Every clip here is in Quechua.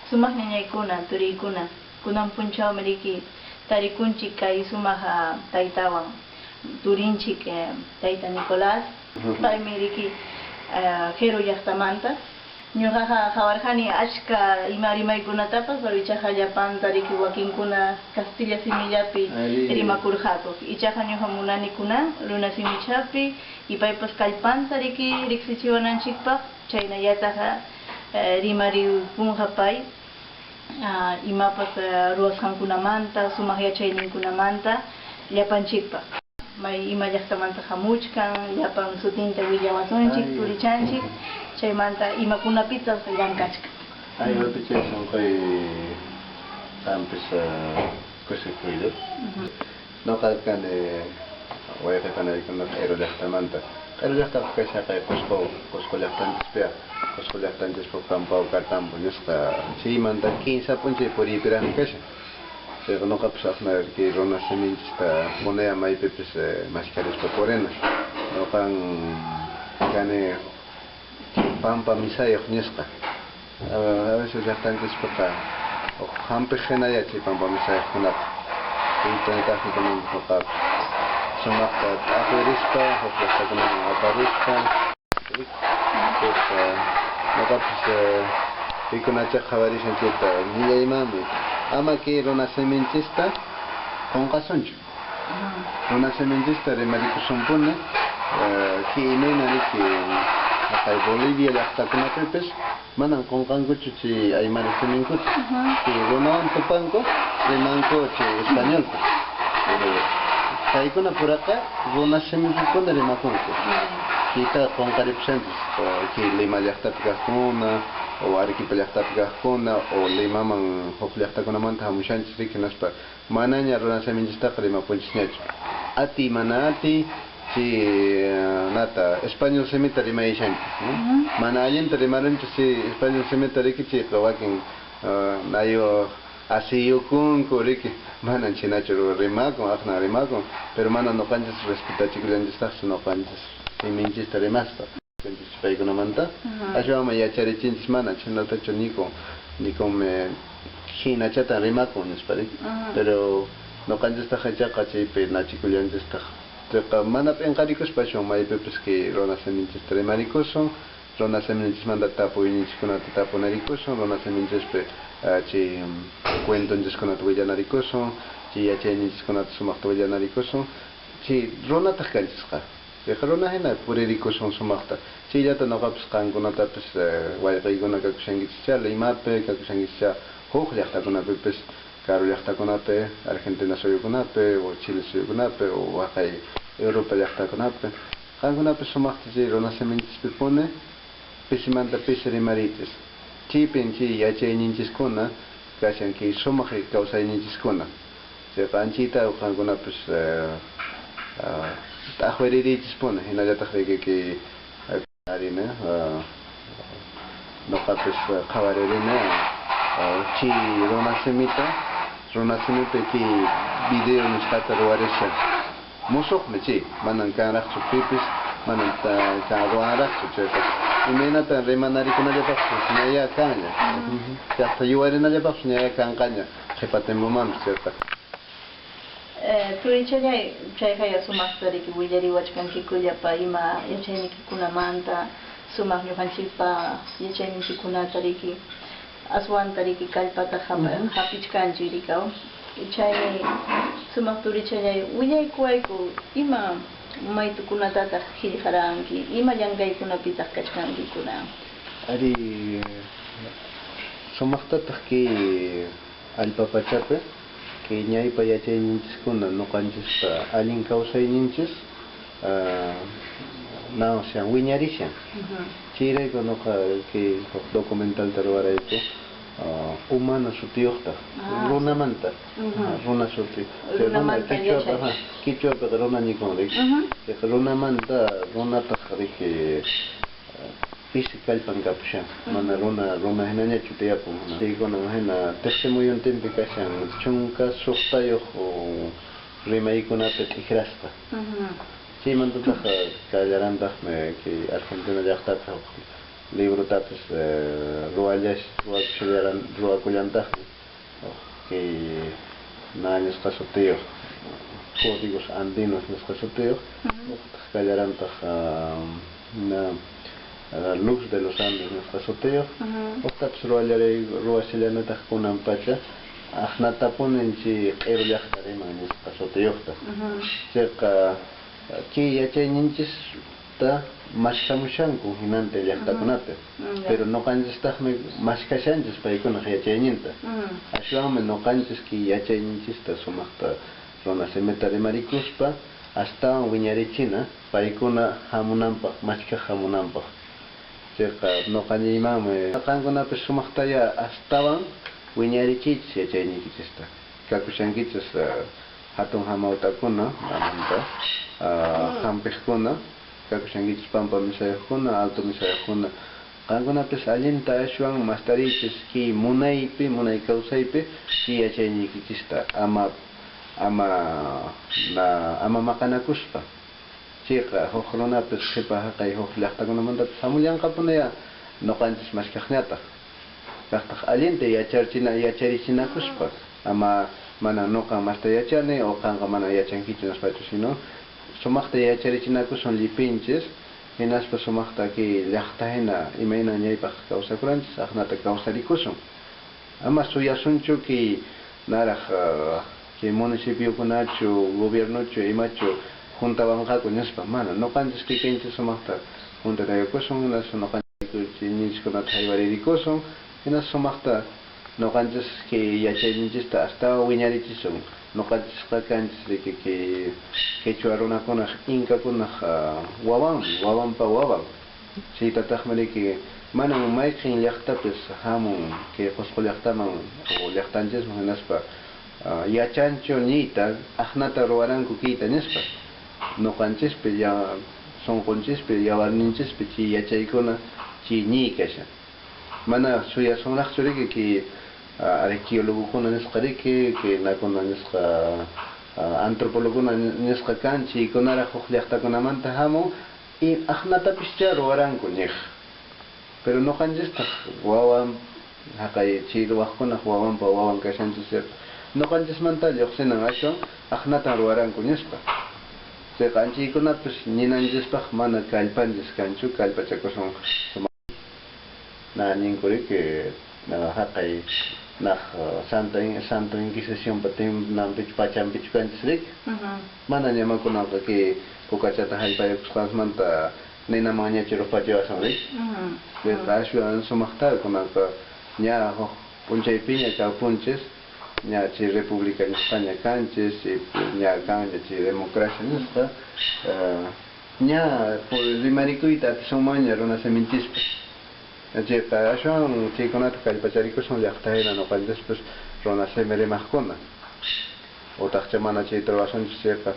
Sumaq ñañaykuna, turiykuna, kunan punchawmi riki tarikunchik kay sumaq taytawan, turinchik tayta Nicolás, paymi riki Qero llaqtamanta. Ñuqaqa qhawarqani achka ima rimaykunatapas, pero ichaqa llapanta riki wakinkuna kastilla simillapi rimakurqaku. Ichaqa ñuqa munani kunan runa simichapi y paypas kallpanta riki riqsichiwananchikpaq, chaynallataq rimarikunqa pay imapas ruwasqankunamanta, sumaq yachayninkunamanta llapanchikpaq. May ima llaqtamanta hamuchkan, llapan sutinta willawasunchik, turichanchik, chaymanta imakunapitaq llank'achkan. Ay, waypichay sunquy qampis kusikuylla. Noqa kani wayqi panaykunaqa Q'ero llaqtamanta. Q'ero llaqtaqa kashaqay Qusqu, Qusqu llaqtanchispiqa. Qusqu llaqtanchispi Paucartambo nisqa chaymanta kinsa p'unchay puriypiraqmi kashan. Chayqa noqapis aqnarki runa siminchista punaya maypipis mashkharispa purina. Noqan kani pampa misayuq nisqa. A veces llaqtanchispiqa huk hampiq hinalla chay pampa misayuqkunaqa. Chaytataqmi kunan noqapis sumaqta t'aqwirispa huk llaqtakunaman aparispa. Chayqa noqapis pikunacha qhawarishan chayta nillaymanmi. Ama kay runa siminchista qunqasunchu. Runa siminchista rimarikusunpuni kay imayna riki haqay Bolivia llaqtakunapipis manan qunqankuchu chay aymara siminkuta. Chay runawan tupanku rimanku chay españolpi. Pero paykuna puraqa runa simipipuni rimakunku. Chayta qunqaripushanchis kay Lima llaqtapi kaqkuna o Arequipa llaqtapi kaqkuna o Limaman huk llaqtakunamanta hamushanchis riki hinaspa manaña runa siminchistaqa rimapunchisñachu. Atiy mana atiy chay nata español simita rimayashanchis, ¿no? Mana allinta rimarunchis chay español simita riki chayqa wakin nayu asiyukunku riki manan chhinachu rimakun aqnan rimakun, pero mana nuqanchis respetachikullanchistaqchu nuqanchis siminchista rimaspa. Paykunamanta ashwanmi yacharichinchis mana chhaynatachu nikun, nikunmi hinachatan rimakun nispa riki. Pero nuqanchistaq ichaqa chaypi nachikullanchistaq. Chayqa mana p'inqarikuspa ashwan maypipis kay runa siminchista rimarikusun, runa siminchismanta tapuyninchiskunata tapunarikusun, runa siminchispi chay cuentonchiskunata willanarikusun, chay yachayninchiskunata sumaqta willanarikusun, chay runataq kanchisqa. Chayqa runa hina puririkusun sumaqta. Chayllata nuqapis qankunatapis wayqiykuna kakushankichis Limapi, kakushankichis huk llaqtakunapipis, karu llaqtakunapi, Argentina suyukunapi, o Chile suyukunapi, o waqay Europa llaqtakunapi. Qankunapis sumaqta chay runa siminchispipuni pisimanta pisi rimariychis. Chaypin chay yachayninchiskuna kashan kay sumaq kawsayninchiskuna. Chayqa anchayta qankunapis t'aqwiririychispuni hinallataq riki kay arina nuqapis qhawaririna chay runa simita, runa simipi kay video nisqata ruwarishan. Musuqmi chay, manan kanraqchu pipis, manan kan ruwanraqchu chayqa. Imaynatan rimanarikunallapaqpis ñaya kanña. Llaqta yuwarinallapaqpis ñaya kanqaña qhipa tiempomanpis chayqa. Turichallay, chayqaya sumaqta riki willariwachkankiku llapa ima yachaynikikunamanta, sumaq ñuqanchikpa yachayninchikkunata riki aswanta riki kallpata hapichkanchik rikaw. Chaymi sumaq turichallay willaykuwayku ima maytukunatataq qillqaranki, ima llank'aykunapitaq kachkanki kunan. Ari sumaqtataq kay allpa pachapi kay ñaypa yachayninchiskuna nuqanchispa allin kawsayninchis nawshan wiñarishan. Chayrayku nuqa kay huk documentalta ruwarayku humano sutiyuqta, runamanta, runa suti. Runamanta Quichuapiqa, quichuapiqa runa ñikun riki. Chayqa runamanta runataq riki pisi kallpan kapushan, mana runa runa hinañachu tiyapun. Chaykunan hina tiqsimuyuntinpi kashan 16 rimaykunapi t'ikrasqa. Chaymantataq kallarantaqmi kay Argentina llaqtapi huk Librotapis ruwakullantaqmi kay na nisqa sutiyuq Códigos Andinos nisqa sutiyuq, uqtaq kallarantaq na Luz de los Andes nisqa sutiyuq, uqtapis ruwashallanataq kunan pacha aqnatapunin chay q'iru llaqta riman nisqa sutiyuqta. Chayqa kay yachayninchista maskhamushanku hinantin llaqtakunapi, pero nuqanchistaqmi maskashanchis paykunaq yachayninta. Ashwanmi nuqanchis kay yachayninchista sumaqta runasimita rimarikuspa astawan wiñarichina paykuna hamunanpaq, maskhaq hamunanpaq. Chayqa nuqañiymanmi qankunapis sumaqtaya astawan wiñarichiychis yachayniykichista. Kakushankichis hatun hamawt'akuna, amanta hampiqkuna, kakushankichis pampa misayuqkuna, alto misayuqkuna. Qankunapis allinta ashwan mastariychis kay munaypi, munay kawsaypi kay yachayniykichista ama ama na ama maqanakuspa. Chayqa huk runapis qhipa haqay huk llaqtakunamantapis hamullanqapunaya nuqanchis maskhaqñataq. Kaqtaq allinta yacharichinakuspa ama mana nuqa masta yachani o qanqa mana yachankichu nispachu, sino sumaqta yacharichinakusun llipinchis, hinaspa sumaqta kay llaqta hina imayna ñaypaq kawsakuranchis aqnata kawsarikusun. Ama suyasunchu kay naraq kay municipiokunachu, gobiernochu, imachu juntawanqaku nispa, mana nuqanchis kikinchis sumaqta juntataykusun, hinaspa nuqanchis haywaririkusun, hinaspa sumaqta nuqanchis kay yachayninchista astawan wiñarichisun. Nuqanchisqa kanchis riki kay quechua runakunaq inkakunaq wawanmi, wawanpa wawan. Chaytataqmi riki manan mayqin llaqtapis hamun kay Qusqu llaqtaman o llaqtanchisman hinaspa yachanchu niyta aqnata ruwaranku kayta nispa. Nuqanchispi ya sunqunchispi yawarninchispi chay yachaykuna chay ñiy kashan. Mana suyasunraqchu riki kay arqueologokuna nisqa riki, kay nakuna nisqa antropologokuna nisqa kan chaykunaraq huk llaqtakunamanta hamun y aqnatapischa ruwaranku ñiq. Pero nuqanchistaq wawan haqay chay ruwaqkunaq wawanpa wawan kashanchis chayqa nuqanchismanta lluqsinan ashwan aqnatan ruwaranku nispa. Chayqa anchaykunapis ñinanchispaq mana kallpanchis kanchu, kallpachakusun na ñinku riki haqay naq Santo Inquisiciónpa tiemponpichu pachanpichu kanchis riki. Mana ñamakunanqa kay kukachata hallpayukusqanmanta ninaman ñachi ruphachiwasun riki. Chayqa ashwan sumaqta kunanqa ña huk p'unchaypiña kawpunchis, ña chay república nisqaña kanchis, ña kanña chay democracia nisqa, ña rimarikuyta atisunmanña runasiminchispi. Chayqa ashwan chaykunata kallpacharikusun llaqta hina nuqanchispis runasimi rimaqkuna. Utaqcha mana chayta ruwasunchis chayqa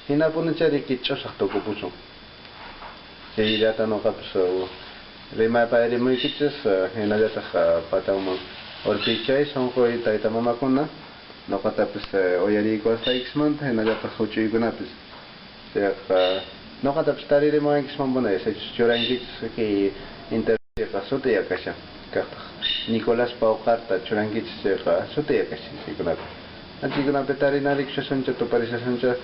hinapunicha riki ch'usaq tukupusun. Chayllata nuqapis rimaparimuykichis hinallataq patanman urpichay sunquy tayta mamakuna nuqatapis uyariykuwasqaykismanta hinallataq huch'uykunapis. Chayqa nuqatapis taririmuwankismanpuni sichus churankichis kay internetqa sutiya kashan. Kaqtaq Nicolás Paucarta churankichis chayqa sutiya kashan chaykunapi. Chaykunapi tarinarikushasuncha tuparishasuncha,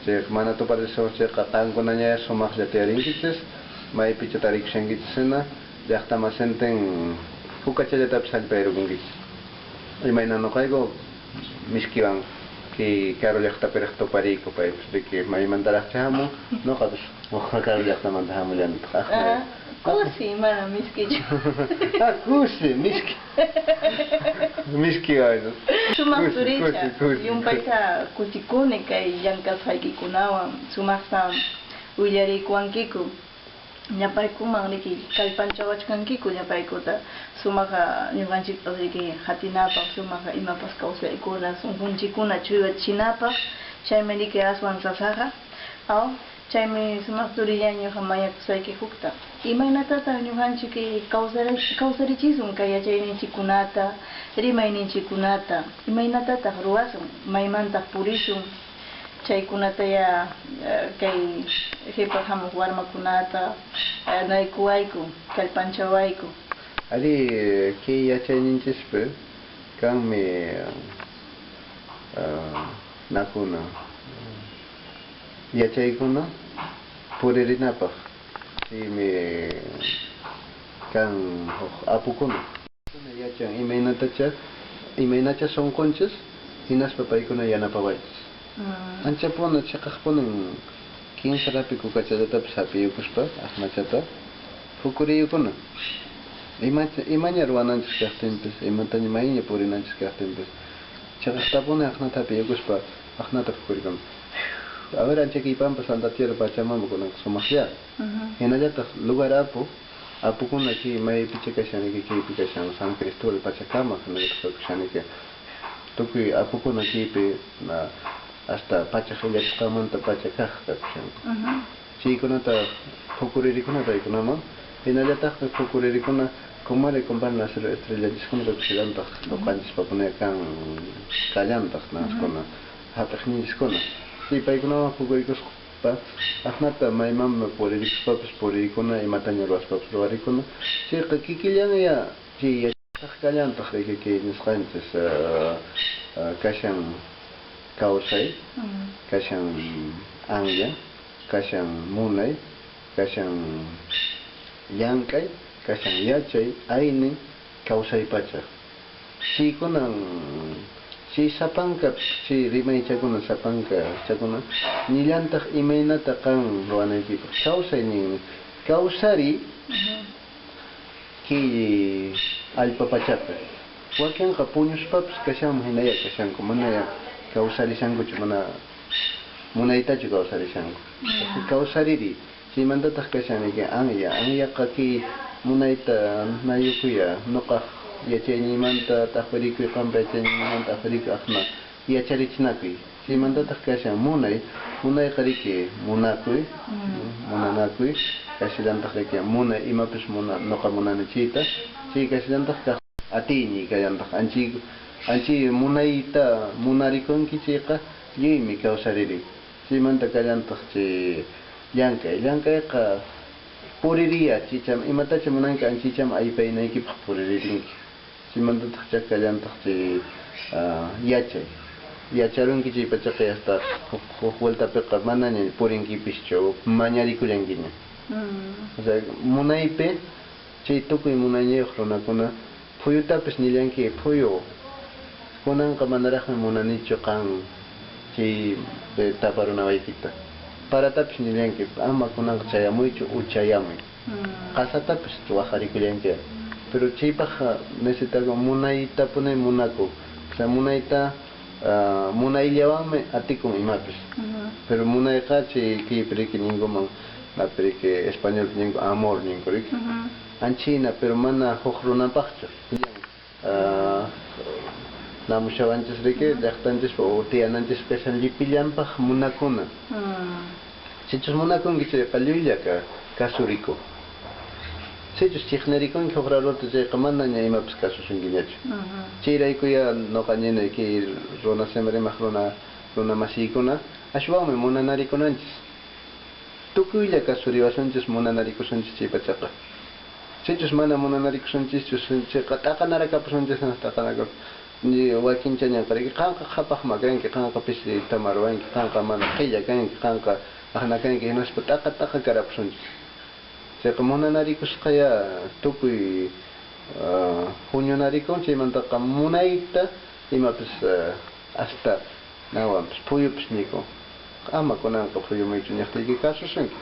chayqa mana tuparishasun chayqa qankunaña sumaqlla tiyarinkichis, maypicha tarikushankichis hina llaqtamasintin kukachallatapis hallpayrukunkichis. Imayna nuqayku miskiwan kay karu llaqtapiraq tupariyku paypis riki maymantaraqcha hamun, nuqapis karu llaqtamanta hamullanitaq. Kusi, mana miskichu. Kusi, miski. Miski wawan. Sumaq turicha, llumpayta kusikuni kay llank'asqaykikunawan, sumaqta willariykuwankiku. Llapaykuman riki kallpanchawachkankiku llapaykuta sumaq ñuqanchikpas riki hatinapaq, sumaq imapas kawsaykuna, sunqunchikkuna chuyachinapaq, chaymi riki aswan sasaqa. Aw, chaymi sumaq turilla ñuqa mañakusayki hukta. Imaynatataq ñuqanchik kawsarichisun kay yachayninchikkunata, rimayninchikkunata, imaynatataq ruwasun, maymantaq purisun. Chaykunata ya kay qhipa hamuq warmakunata naykuwayku, kallpanchawayku. Ari, kay yachayninchispi kanmi nakuna yachaykuna puririnapaq chaymi kan huk apukuna yachan imaynatacha imaynacha sunqunchis hinaspa paykuna yanapawanchis. Anchapuna chiqaqpunin kinsa rapi kukachallatapis hap'iyukuspa aqmachata phukuriyukuna. Imaña ruwananchis kaqtinpis, imataña mayña purinanchis kaqtinpis, chiqaqtapuni aqnata hap'iyukuspa aqnata phukurikuna. A ver, ancha kaypampa Santa Tierra Pachamama kunanqa sumaqlla. Hinallataq lugar apu, apukuna kay maypicha kashaniki, kaypi kashan San Cristóbal Pachacama, hinallataq kashaniki tukuy apukuna kaypi hasta pacha qillachisqanmanta pacha kaq kakushanku. Chaykunata phukuririkuna paykunaman, hinallataqmi phukuririkuna kumari compadre nacer estrellanchiskuna kakushallantaq ñuqanchispapuni kan kallantaq naskuna hap'iqninchiskuna. Chay paykunawan phukurikuspa aqnata maymanmi puririkuspapas puririkuna, imataña ruwaspapas ruwarikuna. Chayqa kikillanya chay yachaq kallantaq riki kay nisqanchis kashan kawsay, kashan anya, kashan munay, kashan llank'ay, kashan yachay, ayni, kawsay pacha. Chaykunan chay sapanka, chay rimaychakuna sapanka chakuna nillantaq imaynata qan ruwanaykipaq. Kawsay ninmi. Kawsari kay allpa pachapi. Wakinqa puñuspapas kashanman hinalla kashanku, manaya kawsarishankuchu, mana munaytachu kawsarishanku. Kawsariri chaymantataq kashaniki anya, anyaqa kay munayta nayukuya nuqaq yachayniymanta t'aqwirikuy, qampa yachayniymanta t'aqwirikuy aqna yacharichinakuy. Chaymantataq kashan munay, munayqa riki munakuy, munanakuy, kashallantaq riki munay imapis muna nuqa munani chayta, chay kashallantaq kaq atiyniy kallantaq anchi anchi munayta munarikunki chayqa lliwmi kawsariri. Chaymanta kallantaq chay llank'ay, llank'ayqa puririya chicham imatacha munanki anchicham aypaynaykipaq puriririnki. Chaymantataq chay kallantaq chay yachay. Yacharunki chay pachaqa hasta huk vueltapiqa manaña purinkipischu, mañarikullankiña. O sea, munaypi chay tukuy munayniyuq runakuna phuyutapis nillanki phuyu kunanqa manaraqmi munanichu qan chay taparunawaykita. Paratapis nillanki ama kunanqa chayamuychu uchayamuy. Qasatapis waqarikullanki. Pero chaypaq necesitaku munaytapuni munaku. O sea, munayta munayllawanmi atikun imapis. Pero munayqa chay kaypi riki ninkuman riki españolpi ninku amor ninku riki. Anchina, pero mana huk runapaqchu. Namushawanchis riki llaqtanchispa o tiyananchispa kashan llipillanpaq munakuna. Sichus munakunki chayqa lluylla kasuriku. Sichus chiqnirikunki huk rarota chayqa manaña imapis kasusunkiñachu. Chayraykuya nuqa nini kay runa simi rimaq runa masiykuna ashwanmi munanarikunanchis. Tukuylla kasuriwasunchis munanarikusunchis chay pachaqa. Sichus mana munanarikusunchischu chayqa t'aqanarakapusunchis t'aqanaka wakinchañanqa riki qanqa qhapaqma kanki, qanqa pisi tamaruwanki, qanqa mana qhilla kanki, qanqa aqna kanki hinaspa t'aqa t'aqa karapusunchis. Chayqa munanarikusqaya tukuy huñunarikun chaymantaqa munayta imapis hasta nawanpis phuyupis nikun. Ama kunanqa phuyumuychu ñaqtayki kasusunki.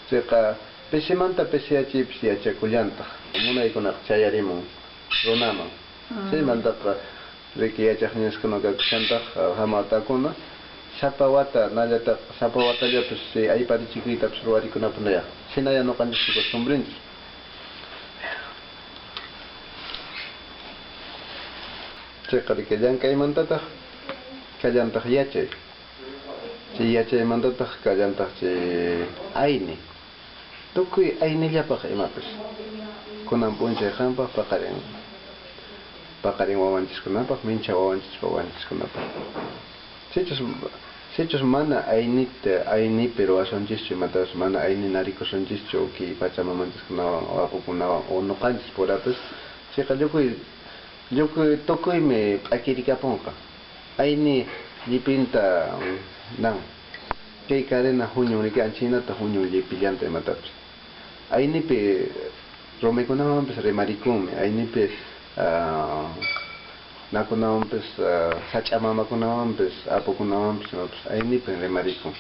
Chayqa pisimanta pisiyachiypis yachakullantaq. Munaykunaqa chayarimun runaman. Chaymantaqa riki yachaqninchiskuna kakushantaq hamawt'akuna sapa wata nallataq sapa watallapis chay ayparichikuytapis ruwarikunapaq hinaya ñuqanchis costumbrenchis. Chayqa riki llank'aymantataq kallantaq yachay. Chay yachaymantataq kallantaq chay ayni. Tukuy aynillapaq imapis. Kunan p'unchay qampaq paqarin. Paqarin wawanchiskunapaq, mincha wawanchispa wawanchiskunapaq. Sichus Sichus mana aynita aynipi ruwasunchischu imatapas mana ayninarikusunchischu kay pachamamanchiskunawan waqukunawan o nuqanchis purapis chayqa llukuy llukuy tukuymi p'akirikapunqa. Ayni llipinta dan kay cadena huñun riki anchaynata huñun llipillanta imatapis. Aynipi rumikunawanpis rimarikunmi, aynipi nakunawanpis sach'amamakunawanpis apukunawanpis imapas aynipin rimarikun.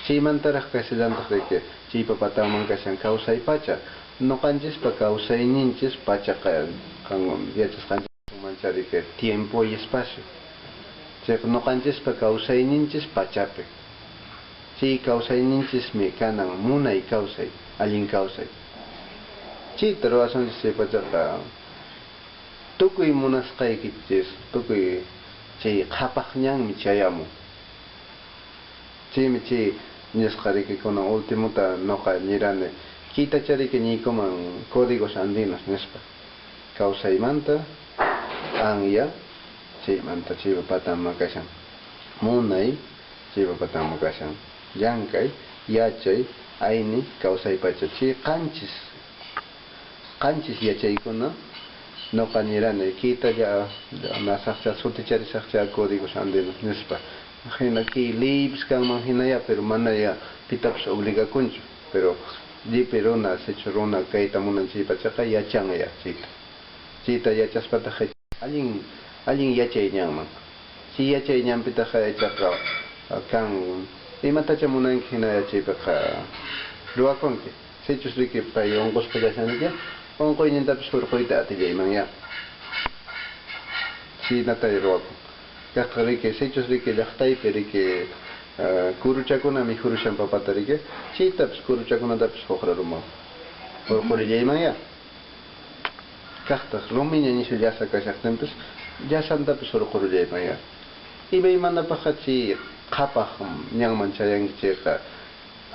Chaymantaraq kashallantaq riki chaypa patanman kashan kawsay pacha. Nuqanchispa kawsayninchis pachaqa qan yachasqanchismancha riki tiempo y espacio. Chayqa nuqanchispa kawsayninchis pachapi. Chay kawsayninchismi kanan munay kawsay, allin kawsay. Chayta ruwasunchis chay pachaqa tukuy munasqaykichis, tukuy chay qhapaq ñanmi chayamun. Chaymi chay ñisqa riki kunan ultimuta nuqa ñirani kaytacha riki ñiykuman códigos andinos nispa. Kawsaymanta anya chaymanta chaypa patanman kashan munay chaypa patanman kashan llank'ay, yachay, ayni, kawsay pacha. Chay qanchis yachaykuna nuqa ñirani kaytalla nasaqcha suticharisaqcha códigos andinos nispa. Hina kay leypis kanman hinaya pero manaya pitapis obligakunchu, pero llipi runa sichu runa kayta munan chay pachaqa yachanya chayta. Chayta yachaspataq allin allin yachay ñanman. Chay yachay ñanpitaqa ichaqa kan imatacha munanki hina yachaypiqa ruwakunki. Sichus riki pay unqusqa kashanki, unquynintapis hurquyta atillayman Chaynata ruwakun. Kaqta riki sichus riki llaqtaypi riki kuruchakuna mikhurushan papata riki, chaytapis kuruchakunatapis huqraruman. Hurqurillayman Kaqtaq rumiña nishu llasa kashaqtinpis llasantapis hurqurullayman Imaymanapaqqa chay qhapaq ñanman chayanki chayqa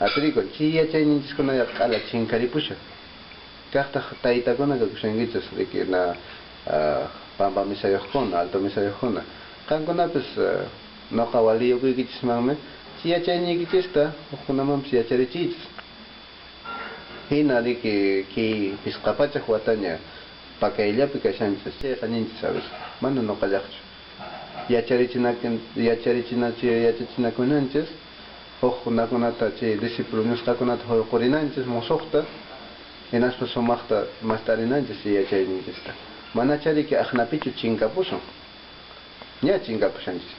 atirikun. Chay yachayninchiskuna q'ala chinkaripushan. Kaqtaq taytakuna kakushankichis riki na pampa misayuqkuna, alto misayuqkuna. Qankunapis nuqa waliyukuykichismanmi chay yachayniykichista hukkunamanpis yacharichiychis. Hina riki kay pisqa pachak wataña pakayllapi kashanchis chayqa ninchis a veces mana nuqallaqchu. Yachachinakunanchis hukkunakunata chay discípulo nisqakunata hurqurinanchis musuqta hinaspa sumaqta mast'arinanchis chay yachayninchista. Manacha riki aqnapichu chinkapusun. Ña chinkapushanchis.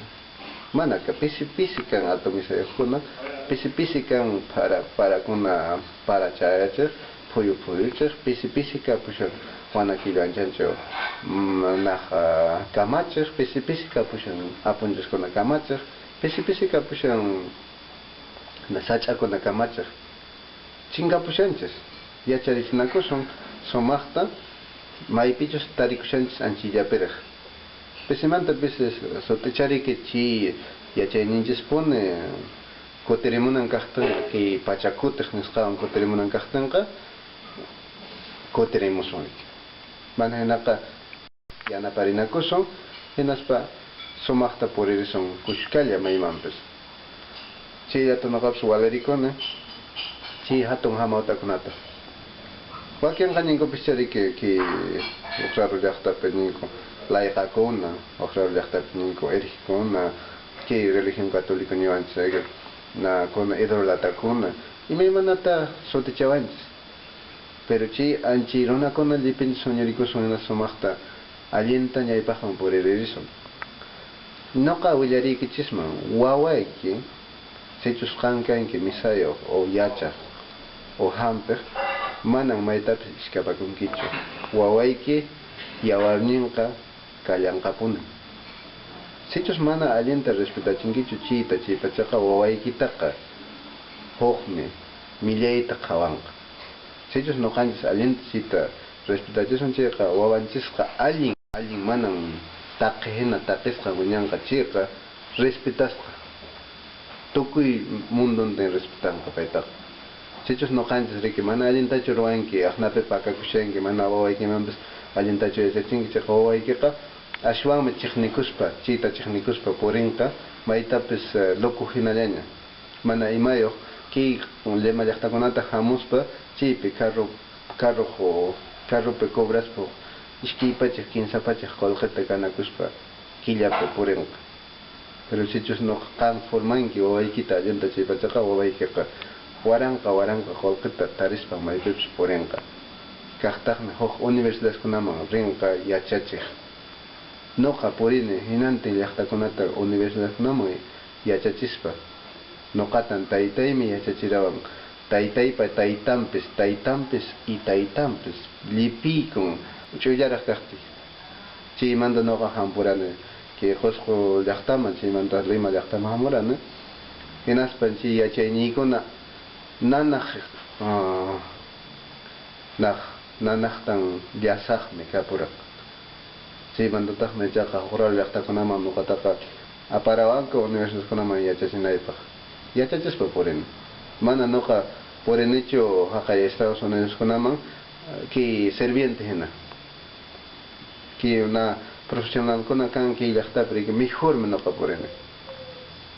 Mana ka pisi pisi kan alto misayuqkuna, pisi pisi kan parakuna para chayachiq, phuyu phuyuchiq, pisi pisi kapushan Juana Killu anchanchu naq kamachiq, pisi pisi kapushan apunchiskuna kamachiq, pisi pisi kapushan sach'akuna kamachiq. Chinkapushanchis, yacharichinakusun sumaqta maypichus tarikushanchis anchillapiraq. Pisimanta pisi sut'ichariki chay yachayninchispuni kutirimunan kaqtinqa kay pachakutiq nisqawan kutirimunan kaqtinqa kutirimusun. Mana hinaqa yanaparinakusun hinaspa sumaqta puririsun kushkalla maymanpis. Chayllata nuqapis walarikuni chay hatun hamawtakunata. Wakinqa ninkupis chariki kay huk llaqtapi ninku layqakuna, huk llaqtapi ninku herejkuna, kay religión católica ñuwanchis nakuna idolatakuna imaymanata sutichawanchis. Pero chay anchi runakuna llipinchis huñurikusun hina sumaqta allinta ñaypaqman puriririsun. Nuqa willariykichisman wawayki sichus qan kanki misayuq o yachaq o hampiq manan maytapis iskapakunkichu. Wawayki yawarninqa kallanqapuni. Sichus mana allinta respetachinkichu chayta chay pachaqa wawaykitaqa hukmi millayta qhawanqa. Sichus nuqanchis allinta chayta respetachisun chayqa wawanchisqa allin allin manan taqi hina taqisqa wiñanqa chayqa respetasqa. Tukuy munduntin respetanqa paytaqa. Sichus nuqanchis riki mana allintachu ruwanki, aqnapi pakakushanki, mana wawaykimanpis allintachu yachachinki chayqa wawaykiqa ashwanmi chiqnikuspa, chayta chiqnikuspa purinqa, Maytapis loco hinallaña. Mana imayuq kay Lima llaqtakunata hamuspa chaypi carropi cobraspa 200, 300 qullqita ganakuspa killapi purinqa. Pero sichus nuqa qan formanki wawaykita allinta chay pachaqa wawaykiqa waranqa waranqa qullqita tarispa maypipas purinqa. Kaqtaqmi huk universidadkunaman rinqa yachachiq. Nuqa purini hinantin llaqtakunata universidadkunaman yachachispa. Nuqatan taytaymi yachachirawan. Taytaypa taytanpis, taytanpis y taytanpis llipiykun ch'uyllaraq kaqtiy. Chaymanta nuqa hampurani kay Qusqu llaqtaman, chaymanta Lima llaqtaman hamurani. Hinaspan chay yachayniykuna nanaq nanaqtan llasaqmi kapuran. Chaymantataqmi ichaqa huk llaqtakunaman nuqataqa aparawanku universidadkunaman yachachinaypaq. Yachachispa purini. Mana nuqa purinichu haqay Estados Unidoskunaman kay sirviente hina. Kay una profesionalkuna kan kay llaqtapi riki mejormi nuqa purini.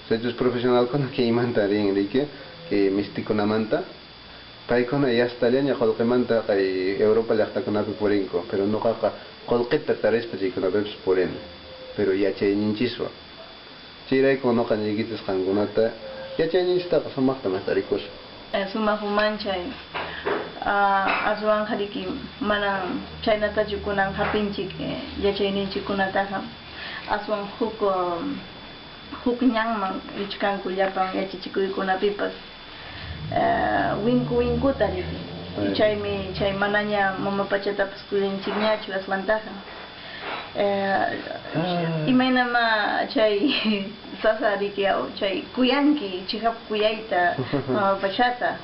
Sichus profesionalkuna kaymanta rin riki, kay mistikunamanta, paykuna yastallaña qullqimanta kay Europa llaqtakunapi purinku, pero nuqaqa qullqita tarispa chaykunapipas purini. Pero yachayninchiswan. Chayrayku nuqa niykichis qankunata yachayninchistaqa sumaqta mast'arikuspa. Sumaq umanchay aswanqa riki manan chaynatachu kunan hapinchik yachayninchikkunataqa aswan huk ñanman richkanku llapan yachachikuykunapipas winku winkuta riki. Chaymi chay manaña mama pachatapas kuyanchikñachu aswantaqa. Imaynama chay sasa riki chay kuyanki chihap kuyayta mama pachata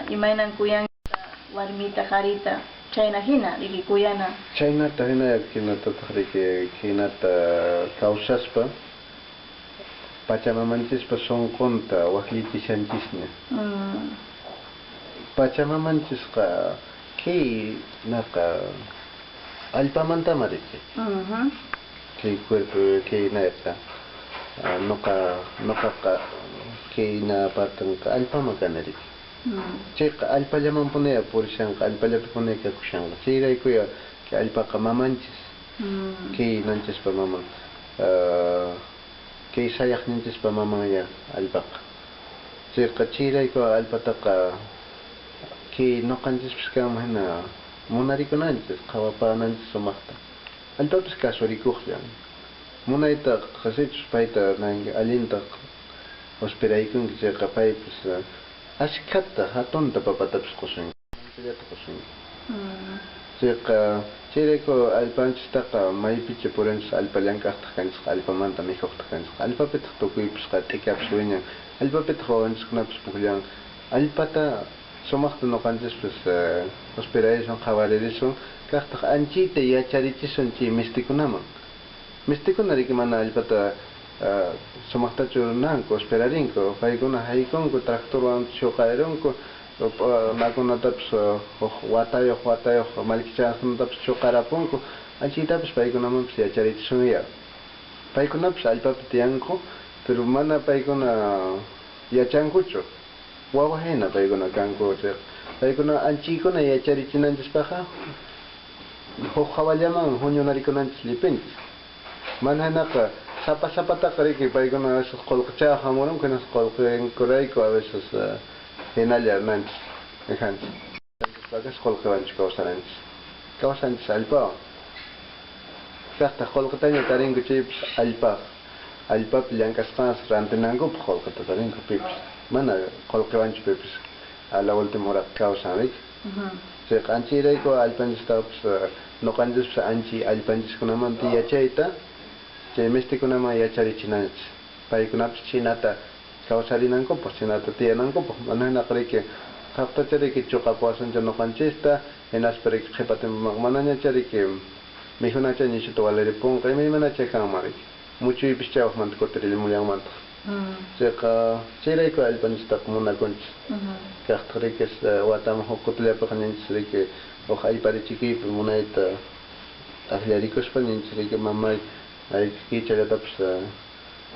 imaynan kuyanki warmita qarita chayna hina riki kuyana. Chaynata hina hinatataq riki hinata kawsaspa pachamamanchispa sunqunta waqllichishanchisña. Pachamamanchisqa kay naqa allpamantama riki. Kay cuerpo kay naqa nuqaqa kay napartanqa allpama kani riki. Chayqa allpallamanpuniya purishanqa, allpallapipunia kakushanqa. Chayraykuya kay allpaqa mamanchis. Kay nanchispa maman. Kay sayaqninchispa mamanya allpaqa. Chayqa chayrayku allpataqa kay nuqanchispas kanman hina munarikunanchis, qhawapananchis sumaqta. Allpapis kasurikuqllan. Munayta qasichus payta allinta hospiraykunki chayqa paypis ashkhata hatunta papatapis qusunki. Manchallata qusunki. Chayqa chayrayku allpanchistaqa maypicha purinchis allpa llank'aqtaq kanchis, allpamanta mikhuqtaq kanchis. Allpapitaq tukuypis t'ikapis wiñan, allpapitaq wawanchiskunapis pukllan. Allpata sumaqta nuqanchispis hospiraysun, qhawaririsun, kaqtaq anchita yacharichisun chay mistikunaman. Mistikuna riki mana allpata sumaqtachu runanku, hospirarinku, paykuna haykunku, tractorwan chuqarirunku, nakunatapis huk watayuq watayuq mallkichasqanatapis chuqarapunku, anchitapis paykunamanpis yacharichisunya. Paykunapis allpapi tiyanku, pero mana paykuna yachankuchu. Wawa hina paykuna kanku, paykuna anchiykuna yacharichinanchispaqqa huk hawallaman huñunarikunanchis llipinchis. Mana hinaqa sapa sapataqa riki paykuna a veces qullqichaqa hamurunku, hinaspa qullqinkurayku a veces hinalla nanchis, dejanchis. Pakas qullqiwanchu kawsaranchis. Kawsanchis allpawan. Kaqtaq qullqitaña tarinku chaypis allpa allpapi llank'asqanpas rantinankupaq qullqita tarinku pipis. Mana qullqiwanchu pipis a la última hora kawsan riki. Chayqa anchayrayku allpanchistapas nuqanchispas anchi allpanchiskunamanta yachayta chay mistikunaman yacharichinanchis. Paykunapis chinata kawsarinankupaq, chinata tiyanankupaq. Mana hinaqa riki qaqtacha riki chuqapuwasuncha nuqanchista, hinaspa riki qhipatinpimanqa manañacha riki mikhunacha ñishuta waliripunqa, imaymanacha kanman riki. Muchuypis chawaqmanta kutirillamullanmantaq. Chayqa chayrayku allpanchistaqa munakunchis. Kaqtaq riki wataman huk kutillapiqa ninchis riki huk ayparichikuypi munayta akllarikuspa ninchis riki mamay kichallatapas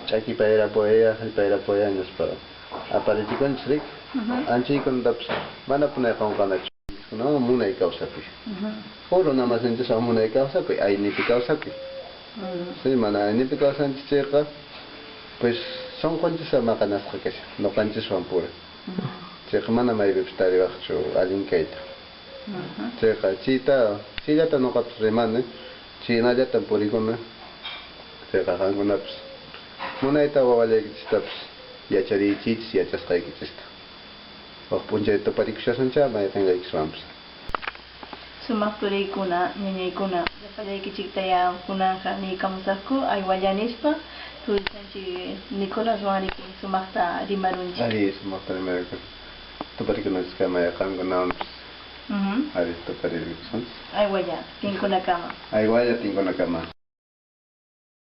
Ch'akipayrapuwayá, hallpayrapuwayá nispa aparichikunchis, riki? Anchaykunatapas mana puni qunqanachu. Kunawan munay kawsakuy. Huk runa masinchiswan munay kawsakuy, aynipi kawsakuy. Sí, mana aynipi kawsanchis chayqa, pues sunqunchis maqanasqa kashan, ñuqanchiswan pura. Chayqa mana maypipas tariwaqchu allin kayta. Chayqa chayta chayllata ñuqapas rimani, chaynallatan purikuna. Chayqa qankunapas munayta wawallaykichistapas yachariychis yachasqaykichista. Waq p'unchay tuparikushasunchá mayqinllaykiswanpas. Sumaq turiykuna, ñañaykuna, llapallaykichiktaya kunanqa niykamusaqku aywalla nispa turichanchik Nicolaswan riki sumaqta rimarunchik. Ari, sumaqta rimarunchik. Tuparikunanchiskama qankunawanpas. Ari, tuparikusunchis. Aywalla, tinkunakama. Aywalla, tinkunakama.